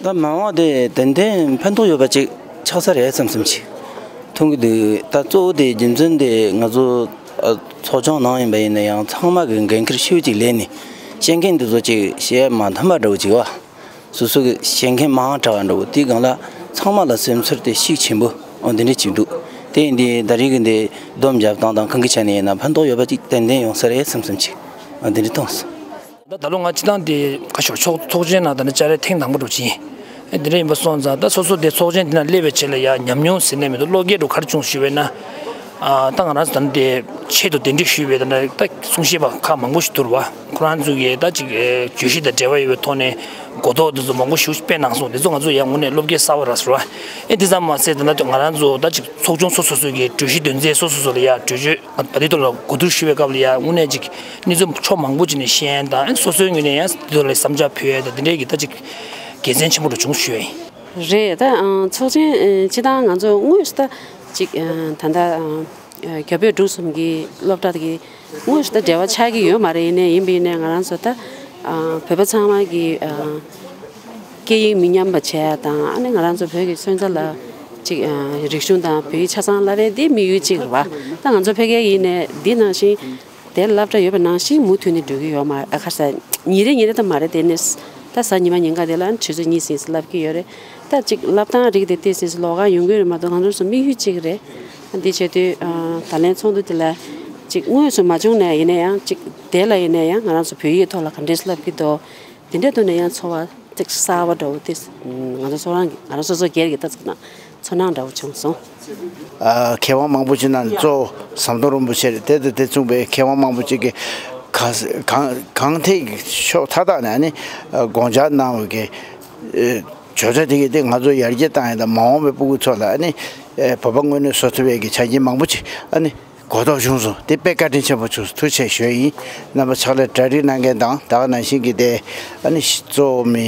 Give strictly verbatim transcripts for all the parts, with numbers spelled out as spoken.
ད་མ་འོངས་དེ་ཏན་ཏན་ཕན་ཐོགས་ཡོད་པ་ཅིག་ཆགས་ས་རེད་བསམ་བསམ་ཅིག་མཐོང་གི་འདུག་ད་གཙོ་བོ་དེ་རྒྱུ་མཚན་དེ་ང་ཚོ་ཨ་ཚོགས་ཆུང་ནང་ཡིན་པ་ཡིན་ན་ཡང་ཚང་མ་གི་འགན་འཁྱེར་ཤུགས་ཅིག་ལེན་ནས་བཤད་མཁན་འདི་ཚོ་ཅིག་བཤད་མ་ཐུབ་པ་འདྲ་བོ་ཅིག་བ། སོ་སོ་གི་བཤད་མཁན་མང་དྲགས་པ་འདྲ་བོ་དེའི་སྒང་ལ་ཚང་མ་ལ་སེམས་ཚོར་དེ་ཤུགས་ཆེན་པོ་འོ་འདི་འདྲ་ཅིག་འདུག་དེ་ཡིན་དུས་ད་རེས་ཀྱི་འདི་སྡོམ་རྒྱབ་སྟངས་དང་གང་གི་ཆ་ནས་ཡིན་ན་ཕན་ཐོགས་ཡོད་པ་ཅིག་ཏན་ཏན་ཡོང་ས་རེད་བསམ་བསམ་ཅིག་འོ་འདི་འདྲ་མཐོང་སོང་། ད་ད་ལོ་ང་སྤྱི་བཏང་དེ་ཁ་ཤོར་ཚོགས་ཚོགས་ཆེན་ནང་ད་ནི་བཅར་རེས་ཐེངས་དང་པོ་འགྲོ་ཅིག་ཡིན། དེ་འདྲ་ཡིན་པ་སོང་ཙང་ད་སོ་སོ་དེ་ཚོགས་ཆེན་དེ་ན་སླེབས་པའི་ཆེད་ལ་ཡ་ཉམས་མྱོང་ཟེར་ནས་མི་འདུག་བློ་སྐྱེད་འགྲོ་ག་རེ་བྱུང་ཞུས་པས་ན། ཨ་ད་ང་རང་ཚོ་ད་ནི་དེ་ཆེད་དུ་གདན་འདྲེན་ཞུས་པའི་ད་ནི་ད་གསུང་བཤད་པ་ཁག་མང་པོ་ཞིག་འདུག་བ། ཁོ་རང་ཚོ་གིས་ད་ཅིག་ཨེ་བརྗོད་གཞི་དང་འབྲེལ་བ་ཡོད་པའི་ཐོག་ནས་གོ་རྟོགས་དེ་ཚོ་མང་པོ་ཞིག་སྤེལ་གནང་སོང་། དེ་ཚོ་ང་ཚོ་ཡ་དངོས་གནས་བློ་སྐྱེད་གསར་པ་རག་སོང་བ། ཨེ་དེ་ཙམ་མ་ཟད་ད་ནི་ང་རང་ཚོ་ད་ཅིག་ཚོགས་ཆུང་སོ་སོ་སོ་གི་གྲོས་གཞི་འདོན་མཛད་སོ་སོ་སོ་ལ་ཡ་གྲོས་ཆོད་ང་ད་ལྟའི་ཐོག་ལ་གོ་བསྡུར་ཞུ་བའི་སྐབས་ལ་ཡ་དངོས་གནས་ཅིག་གནས་ཚུལ་ཕྱོགས་མང་པོ་ཅིག་ནས་ཤེས་ཡ་དང་ཨེ་སོ་སོའི་ངོས་ནས་ཡང་དེ་ཚོ་ལ་བསམ་འཆར་ཕུལ་ཡ་དང་དེ་འདྲའི་གི་ད་ཅིག་དགེ་མཚན་ཆེན་པོ་འདྲ་བྱུང་ཞུ་ཡ་ཡིན། རེད། ད་ཨ་ཚོགས་ཆེན་ཨ་སྤྱི་བཏང་ང་ཚོ་དངོས་སུ་ད་ཅིག་ཨ་ད་ལྟ་ཨ་རྒྱ་བོད་འབྲུག་གསུམ་གྱི་སློབ་གྲྭ་གི་དངོས་སུ་ད་འབྲེལ་བ་ཆགས་ཀྱི་ཡོད་མ་རེད། ཡིན་ནའི་ཡིན་པ་ཡིན་ནའི་ང་རང་ཚོ་ད་ཨ་བོད་པ་ཚང་མ་གི་ཨ་སྐད་ཡིག་མི་ཉམས་པ་བྱས་ཡ་དང་ཨ་ནི་ང་རང་ཚོ་བོད་ཀྱི་སོན་རྩ་ལ་ཅིག་ཨ་རིག་གཞུང་དང་བོད་ཡིག་ཆ་ཚང་བསླབ་ཡ་དེ་དམིགས་ཡུལ་གཅིག་རེད་བ། ད་ང་ཚོ་ཕ་གིར་ཡིན་ནའི་འདི་ནང་བཞིན། དེར་སློབ་གྲྭ་ཡོད་པ་ནང་བཞིན་མུ་མཐུད་ནས་འགྲོ་གི་ཡོད་མ་རེད། ཨ་ཁ་ས་ཉིན་རེ་ཉིན་རེ་ད་མ་རེད། དེ་ནས་ད་གཟའ་ཉི་མ་ཉིན་གང་དེ་ལ་ཆུ་ཚོད་གཉིས་ཙམ་བསླབ་ཀྱི་ཡོད་རེད། ད་ཅིག་བསླབ་སྟངས་རིགས་དེ་ཏོག་ཙམ་ལོགས་ཀ་ཡོང་གི་རེད་མ་གཏོགས་ང་ཚོ་ཚོ་དམིགས་ཡུལ་གཅིག་རེད། འདི་བྱེད་དུས་ད་ལན་ཚོགས་འདུ་དེ་ལ་ཅིག་དངོས་སུ་མ་བྱུང་ནའི་ཡིན་ན་ཡང་ཅིག་དེ་ལ་ཡིན་ན་ཡང་ང་རང་ཚོ་བོད་ཡིག་ཐོག་ལ་ག་འདྲས་བསླབ་ཀྱི་འདུག་དེ་འདྲའི་ཐོག་ནས་ཡང་ཚོར་བ་ཅིག་གསར་བ་འདྲ་བོ་དེ་ང་ཚོ་ཚོ་རང་གི་ང་རང་སོ་སོ་སྒེར་གྱི་ལྟ་ཚུལ་དང་ཚོར་སྣང་འདྲ་བོ་བྱུང་སོང་། ཨ་མཁས་དབང་མང་པོ་ཅིག་ནང་གཙོ་བོ་ཟམ་གདོང་རིན་པོ་ཆེ་རེད། དེ་དང་དེ་མཚུངས་པའི་མཁས་དབང་མང་པོ་ཅིག་གིས་གང་གང་གང་ཐད་ཀྱི་ཕྱོགས་མཐའ་དག་ནས་ཨ་ནི་དགོངས་འཆར་གནང་བའི་གི་ཨེ་བརྗོད་བྱ་དེ་གིས་དེ་ང་ཚོ་ཡར་རྒྱས་བཏང་ཡ་དང་མ་འོངས་པའི་སྤུ་གུ་ཚོ་ལ་ཨ་ནི་ཨེ་བོད་པ་དངོས་གནས་བཟོ་ཐུབ་ཡས་ཀྱི་ཆ་རྐྱེན་མང་པོ་ཅིག་ཨ་ནི་གོ་རྟོགས་བྱུང་སོང་། དེ་དཔེ་བཀའ་དྲིན་ཆེན་པོ་བྱུང་སོང་། ཐུགས་རྗེ་ཆེ་ཞུ་ཡ་ཡིན། རྣམ་པ་ཕྱག་ལས་གྲ་སྒྲིག་གནང་མཁན་དང་ད་ག་ནང་བཞིན་གྱི་དེ་ཨ་ནི་གཙོ་བོ་མི་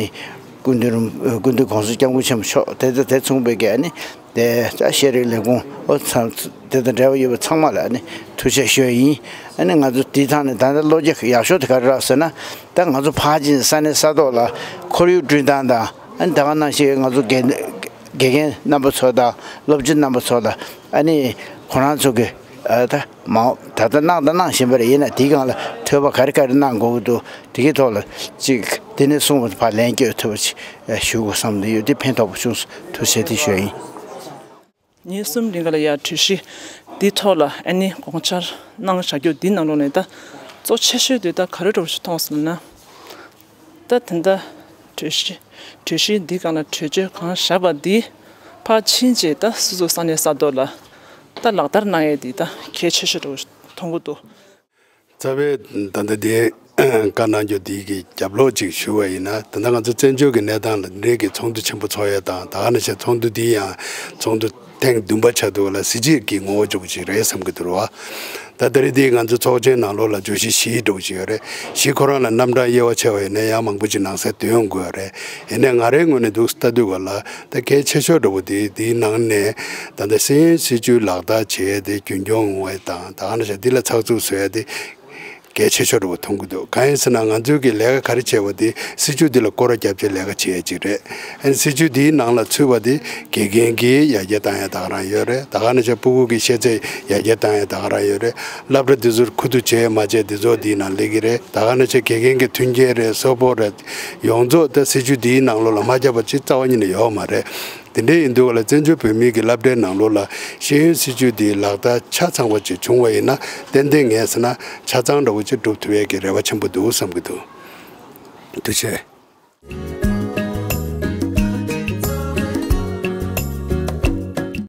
སྐུ་མདུན་རིན་སྐུ་མདུན་༸གོང་ས་༸སྐྱབས་མགོན་ཆེན་པོ་མཆོག་དེ་དང་དེ་མཚུངས་པའི་གི་ཨ་ནི་དེ་ད་ཤེས་རིག་ལས་ཁུངས་འོ་ཚང་དེ་དང་འབྲེལ་བ་ཡོད་པ་ཚང་མ་ལ་ཨ་ནི་ཐུགས་རྗེ་ཆེ་ཞུ་ཡ་ཡིན། ཨ་ནི་ང་ཚོ་དེའི་ཐང་ནས་ད་ལྟ་བློ་རྒྱ་ཡག་ཤོས་དེ་ག་རེ་རག་ཟེར་ན། ད་ང་ཚོ་ཕར་ཕྱིན་ས་གནས་ས་ཐོག་ལ་ཁོར་ཡུག་བསྐྲུན་སྟངས་དང་ཨ་ནི་ད་ག་ནང་བཞིན་ང་ཚོ་དགེ་དགེ་རྒན་རྣམ་པ་ཚོ་དང་སློབ་སྤྱི་རྣམ་པ་ཚོ་ལ་ཨ་ནི་ཁོ་རང་ཚོ་གི་ཨ་ད་མ་ད་ལྟ་གནང་དང་གནང་བཞིན་པ་རེད། ཡིན་ན་དེའི་སྒང་ལ་ཐོས་པ་ག་རེ་ག་རེ་གནང་དགོས་ཀྱི་འདུག་དེ་གའི་ཐོག་ལ་ཅིག་དེ་ནས་གསུངས་པ་ཕར་ལན་བསྐྱོན་ཐུབ་པ་ཞིག་ཞུ་དགོས་བསམ་གྱི་ཡོད། དེ་ཕན་ཐོགས་པ་བྱུང་སོང་། ཐུགས་རྗེ་ཆེ། དེ་ཞུ་ཡ་ཡིན། ཉིན་གསུམ་རིང་ག་ལ་ཡ་གྲོས་གཞི་འདི་ཐོག་ལ་ཨ་ནི་དགོངས་འཆར་གནང་བཞག་རྒྱུ་འདི་ནང་ལོགས་ནས་ད་གཙོ་ཆེ་ཤོས་དེ་ད་ག་རེ་འདྲ་བོ་ཞིག་མཐོང་སོང་ན། ད་དེ་འདྲ་གྲོས་གཞི་གྲོས་གཞི་འདི་སྒང་ལ་གྲོས་ཆོད་གང་བཞག་པ་འདི་ཕར་ཕྱིན་བྱས་ད་སོ་སོ་ས་གནས་ས་ཐོག་ལ་ད་ལག་བསྟར་གནང་ཡས་འདི་ད་གལ་ཆེ་ཤོས་འདྲ་བོ་ཞིག་མཐོང་གི་འདུག་རྩ་བའི་ད་ལྟ་དེ་བཀའ་གནང་རྒྱུ་དེ་གི་རྒྱབ་ལོགས་ཅིག་ཞུ་བ་ཡིན་ན། ད་ལྟ་ང་ཚོ་བཙན་བྱོལ་གྱི་གནས་སྟངས་ལ་འདི་འདྲའི་གི་ཚོགས་འདུ་ཆེན་པོ་ཚོགས་ཡ་དང་། ད་ག་ནང་བཞིན་ཚོགས་འདུ་འདི་ཡང་ཚོགས་འདུ་ཐེངས་བདུན་པ་ཆགས་འདུག་ལ། གཟི་བརྗིད་ཀྱི་ངོ་བོ་ཅིག་རེད་བསམ་གྱི་འདུག་ར་བ། ད་ད་རེས་འདི་ང་ཚོ་ཚོགས་ཆེན་ནང་ལོགས་ལ་བརྗོད་གཞི་བཞི་འདྲ་བོ་ཅིག་ཡོད་རེད། བཞི་ཁོ་རང་ལ་རྣམ་གྲངས་དབྱེ་བ་ཕྱེ་བ་ཡིན་ན་ཡང་མང་པོ་ཅིག་ནང་གསེས་འདོན་ཡོང་དགོས་རེད། ཡིན་ནའི་ང་རའི་ངོས་ནས་འདུག་ལྟ་དུས་ག་ལ་ད་གལ་ཆེ་ཤོས་འདྲ་བོ་དེ་འདིའི་ནང་ནས་ད་ལྟ་ཤེས་ཡོན་སྲིད་བྱུས་ལག་བསྟར་བྱེད་ཡ་དེ་རྒྱུན་འཁྱོངས་ཡོང་བ་དང་། ད་ག་ནང་བཞིན་འདི་ལ་ཚགས་ཚུད་བཟོ་ཡ་དེ་གལ་ཆེ་ཤོས་འདྲ་བོ་མཐོང་གི་འདུག་གང་ཡིན་ཟེར་ན་ང་ཚོའི་གི་ལས་ཀ་ག་རེ་བྱས་པ་དེ་སྲིད་བྱུས་འདི་ལ་སྐོར་ར་བརྒྱབ་བྱས་ལས་ཀ་བྱེད་ཡ་ཅིག་རེད། ཨ་ནི་སྲིད་བྱུས་འདིའི་ནང་ལ་ཚུད་པ་དེ་དགེ་རྒན་གྱི་ཡར་རྒྱས་བཏང་ཡ་ད་ག་རང་ཡོད་རེད། ད་ག་ནང་བཞིན་སྤུ་གུ་གི་ཤེས་ཚད་ཡར་རྒྱས་བཏང་ཡ་ད་ག་རང་ཡོད་རེད། སློབ་གྲྭ་འདི་ཚོར་ཁུ་བསྡུ་བྱས་མ་བྱས་འདི་ཚོ་འདིའི་ནང་སླེབས་ཀྱི་རེད། ད་ག་ནང་བཞིན་དགེ་རྒན་གྱི་མཐུན་རྐྱེན་རེད། གསོལ་ཕོགས་རེད། ཡོངས་རྫོགས་ད་སྲིད་བྱུས་འདིའི་ནང་ལོགས་ལ་མ་ཁྱབ་པ་ཅིག་རྩ་བ་ཉིད་ནས་ཡོད་མ་རེད། དེ་འདྲའི་ཡིན་དུས་ག་ལ་བཙན་བྱོལ་བོད་མིའི་གི་སློབ་གྲྭའི་ནང་ལོགས་ལ་ཤེས་ཡོན་སྲིད་བྱུས་འདི་ལག་བསྟར་ཆ་ཚང་བ་ཅིག་བྱུང་བ་ཡིན་ན། ཏན་ཏན་ངས་ཟེར་ན་ཆ་ཚང་འདྲ་བོ་ཅིག་སྒྲུབ་ཐུབ་ཡས་ཀྱི་རེ་བ་ཆེན་པོ་འདུག་བསམ་གྱི་འདུག་ཐུགས་རྗེ་ཆེ།